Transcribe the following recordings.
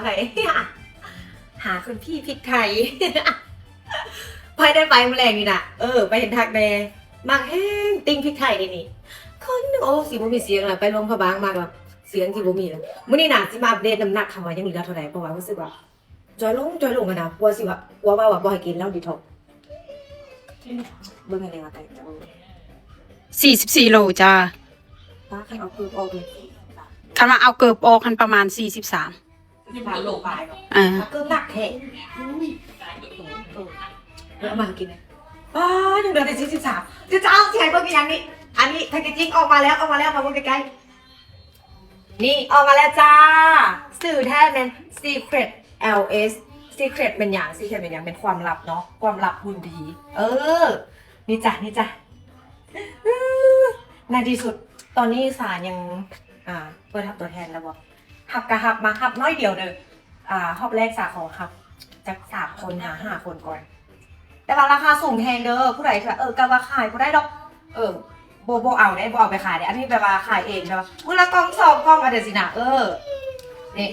ໄປ ຫາຄຸນພີ່ພິກໄທ ໃຜໄດ້ໄປມື້ແລງນີ້ນະ ເອີ ໄປເຫັນທັກແດ່ ມັກແຮງຕິ່ງພິກໄທເດນີ້ ຄົນ ໂອ້ ຊິບໍ່ມີສຽງລະ ໄປຫຼວງພະບາງມາກະ ສຽງຊິບໍ່ມີລະ. ມື້ນີ້ນະ ຊິມາອັບເດດນ້ຳໜັກ ເຮົາວ່າຍັງເຫຼືອເທົ່າໃດ ເພາະວ່າຮູ້ສຶກວ່າ ຈ່ອຍລົງ ຈ່ອຍລົງຫັ້ນນະ ກົວຊິວ່າ ກົວວ່າ ວ່າບໍ່ໃຫ້ກິນແລ້ວດີທັອກ ເບິ່ງໃຫ້ແດ່ວ່າໄກຈັກໂລ ສີ່ສິບສີ່ໂລຈ້າ. ປ້າ ຄັນເອົາເກີບອອກເລີຍ ຄັນວ່າເອົາເກີບອອກຫັ້ນປະມານສີ່ສິບສາມ ສິບສາມໂລປາຍເນາະ ເອີ ເອົາເກີບໜັກແທ້ ເອີ ເອົາມາໃຫ້ກິນ ປ້າ ຍັງເຫຼືອແຕ່ສີ່ສິບສາມ ຈະ ຈະເອົາ ຊິໃຫ້ເບິ່ງອີ່ຫຍັງນີ້ ອັນນີ້ແພັກເກດຈິ້ງອອກມາແລ້ວ ອອກມາແລ້ວ ມາເບິ່ງໃກ້ໆ ນີ້ອອກມາແລ້ວຈ້າ ຊື່ແທ້ແມ່ນ Secret L S Secret ແມ່ນຫຍັງ? Secret ແມ່ນຫຍັງ? ແມ່ນຄວາມລັບເນາະ ຄວາມລັບຮຸ່ນພີ ເອີ ນີ້ຈ້າ ນີ້ຈ້າ ໃນທີ່ສຸດ ຕອນນີ້ສາຍັງ ອ່າ ເປີດຮັບຕົວແທນແລ້ວບໍ່? ຮັບກະຮັບມາ ຮັບໜ້ອຍດຽວເດີ ອ່າ ຮອບແລກສາຂໍຮັບຈັກສາມຄົນຫາຫ້າຄົນກ່ອນ ແຕ່ວ່າລາຄາສູງແຮງເດີ ຜູ້ໃດທີ່ວ່າ ເອີ ກະວ່າຂາຍບໍ່ໄດ້ດອກ ເອີ ບໍ່ ບໍ່ເອົາເດ້ ບໍ່ເອົາໄປຂາຍເດ້ ອັນນີ້ແບບວ່າຂາຍເອງ ແບບວ່າມື້ລະກ່ອງສອງກ່ອງ ອັນຈັ່ງຊີ້ນະ ເອີ ນີ້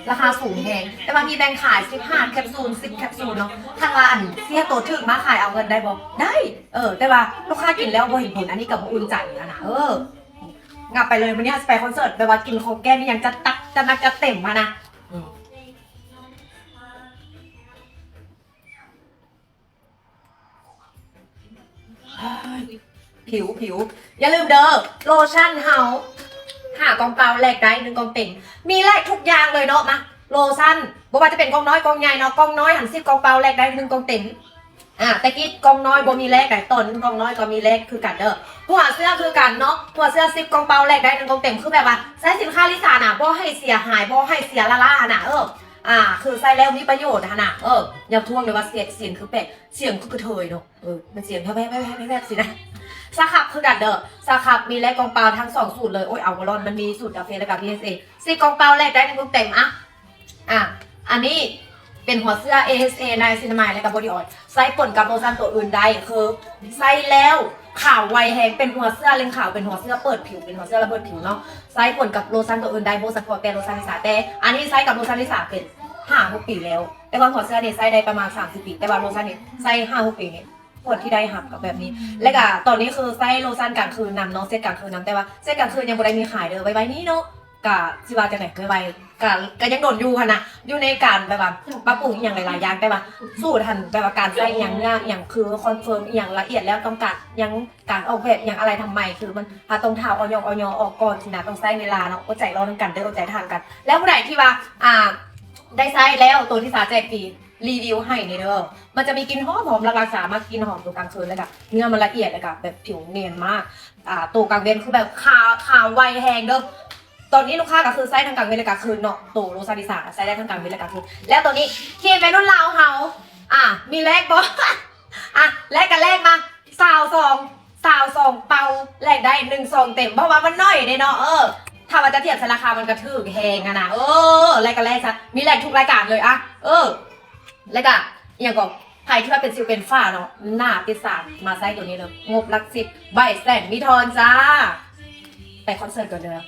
ລາຄາສູງແຮງ ແຕ່ວ່າມີແບ່ງຂາຍສິບຫ້າແຄັບຊູນ ສິບແຄັບຊູນເນາະ ຄັນວ່າອັນຊິເຮັດໂຕຖືກມາຂາຍເອົາເງິນໄດ້ບໍ່? ໄດ້ ເອີ ແຕ່ວ່າລູກຄ້າກິນແລ້ວບໍ່ເຫັນຜົນ ອັນນີ້ກະບໍ່ອຸ່ນໃຈຫັ້ນນະ ເອີ ງັບໄປເລີຍ ມື້ນີ້ເຮົາຊິໄປຄອນເສີດ ແບບວ່າກິນຂອງແກ້ນອີ່ຫຍັງຈັດໜັກຈັດເຕັມຫັ້ນນະ ອືມ. ຜິວ ຜິວ ຢ່າລືມເດີ ໂລຊັນເຮົາ ຫ້າກ່ອງເປົ່າແລກໄດ້ໜຶ່ງກ່ອງເຕັມ ມີແລກທຸກຢ່າງເລີຍເນາະ ມາ ໂລຊັນ ບໍ່ວ່າຈະເປັນກ່ອງນ້ອຍກ່ອງໃຫຍ່ເນາະ ກ່ອງນ້ອຍຫັ້ນ ສິບກ່ອງເປົ່າແລກໄດ້ໜຶ່ງກ່ອງເຕັມ ອ່າ ແຕ່ກີ້ກ່ອງນ້ອຍບໍ່ມີແລກໃດ ຕໍ່ໜຶ່ງກ່ອງນ້ອຍກໍມີແລກຄືກັນເດີ ຫົວເຊື້ອຄືກັນເນາະ ຫົວເຊື້ອສິບກ່ອງເປົ່າແລກໄດ້ໜຶ່ງກ່ອງເຕັມ ຄືແບບວ່າໃຊ້ສິນຄ້າລິສານະ ບໍ່ໃຫ້ເສຍຫາຍ ບໍ່ໃຫ້ເສຍລ້າໆຫັ້ນນະ ເອີ ອ່າ ຄືໃຊ້ແລ້ວມີປະໂຫຍດຫັ້ນນະ ເອີ ຢ່າທ້ວງເດີວ່າສຽງ ສຽງຄືແປກ ສຽງຄືກະເທີຍເນາະ ເອີ ມັນສຽງແພບໆໆໆຊີ້ນະ ສະຄັບຄືກັນເດີ ສະຄັບມີແລກກ່ອງເປົ່າທັງສອງສູດເລີຍ ໂອ້ຍ ເອົາບໍ່ລອດ ມັນມີສູດກາເຟ ແລ້ວກະ ພີເອັສເອ ສິບກ່ອງເປົ່າແລກໄດ້ໜຶ່ງກ່ອງເຕັມ ອ່ະ ອ່າ ອັນນີ້ເປັນຫົວເຊື້ອ ເອເອັສເອ ໄນຊິນາມາຍ ແລ້ວກະ ບໍດີ້ອອຍ ໃຊ້ປົນກັບໂລຊັນຕົວອື່ນໄດ້ ຄືໃຊ້ແລ້ວຂາວໄວແຮງ ເປັນຫົວເຊື້ອເລັ່ງຂາວ ເປັນຫົວເຊື້ອເປີດຜິວ ເປັນຫົວເຊື້ອລະເບີດຜິວເນາະ ໃຊ້ປົນກັບໂລຊັນຕົວອື່ນໄດ້ ບໍ່ສະເພາະແຕ່ໂລຊັນລິສາ ແຕ່ອັນນີ້ໃຊ້ກັບໂລຊັນລິສາເປັນຫ້າຫົກປີແລ້ວ ແຕ່ວ່າຫົວເຊື້ອນີ້ໃຊ້ໄດ້ປະມານສາມສີ່ປີ ແຕ່ວ່າໂລຊັນນີ້ໃຊ້ຫ້າຫົກປີນີ້ ຜົນທີ່ໄດ້ຮັບກະແບບນີ້ ແລ້ວກະຕອນນີ້ຄືໃຊ້ໂລຊັນກາງຄືນນຳເນາະ ເຊັດກາງຄືນນຳ ແຕ່ວ່າເຊັດກາງຄືນຍັງບໍ່ໄດ້ມີຂາຍເດີ ໄວໆນີ້ເນາະ ກະຊິວ່າຈັ່ງໃດ ໄວໆ ກະ ກະຍັງດົນຢູ່ຫັ້ນນະ ຢູ່ໃນການແບບວ່າປັບປຸງອີ່ຫຍັງຫຼາຍໆຢ່າງ ແຕ່ວ່າສູດຫັ້ນ ແບບວ່າການໃຊ້ອີ່ຫຍັງ ເນື້ອອີ່ຫຍັງ ຄືຄອນເຟີມອີ່ຫຍັງລະອຽດແລ້ວ ຕ້ອງການຫຍັງ ການອອກແບບອີ່ຫຍັງ ອະໄລທຳໄມ ຄືມັນ ເຮົາຕ້ອງຖ້າອອຍອງອອຍອອກກ່ອນຊີ້ນະ ຕ້ອງໃຊ້ເວລາເນາະ ອົດໃຈລໍນຳກັນເດີ ອົດໃຈທານກັນ ແລ້ວຜູ້ໃດທີ່ວ່າ ອ່າ ໄດ້ໃຊ້ແລ້ວ ໂຕທີ່ສາແຈກຟຣີ ຣີວິວໃຫ້ແດ່ເດີ ມັນຈະມີກິ່ນຫອມໆ ຫຼັກໆສາມັກກິ່ນຫອມໂຕກາງຄືນ ແລ້ວກະເນື້ອມັນລະອຽດ ແລ້ວກະແບບຜິວນຽນມາກ ອ່າ ໂຕກາງເວັນຄືແບບຂາວ ຂາວໄວແຮງເດີ ຕອນນີ້ລູກຄ້າກະຄືໃຊ້ທັງກາງເວັນ ແລະກາງຄືນເນາະ ໂຕໂລຊັນລິສາໃຊ້ໄດ້ທັງກາງເວັນ ແລະກາງຄືນ ແລ້ວໂຕນີ້ ຄຣີມໄວໜຸ່ມລາວເຮົາ ອ່າ ມີແລກບໍ່? ອ່ະ ແລກກະແລກມາ ຊາວສອງ ຊາວສອງເປົ່າ ແລກໄດ້ໜຶ່ງຊອງເຕັມ ເພາະວ່າມັນໜ້ອຍເດ້ເນາະ ເອີ ຖ້າວ່າຈະທຽບໃສ່ລາຄາມັນກະຖືກແຮງຫັ້ນນະ ເອີ ແລກກະແລກຊະ ມີແລກທຸກລາຍການເລີຍ ອ່ະ ເອີ ແລ້ວກະ ອີ່ຫຍັງກໍ ໃຜທີ່ວ່າເປັນສິວເປັນຝ້າເນາະ ໜ້າຕິດສາ ມາໃຊ້ໂຕນີ້ເລີຍ ງົບຫຼັກສິບ ໃບແສນມີທອນຈ້າ ໄປຄອນເສີດກ່ອນເດີ.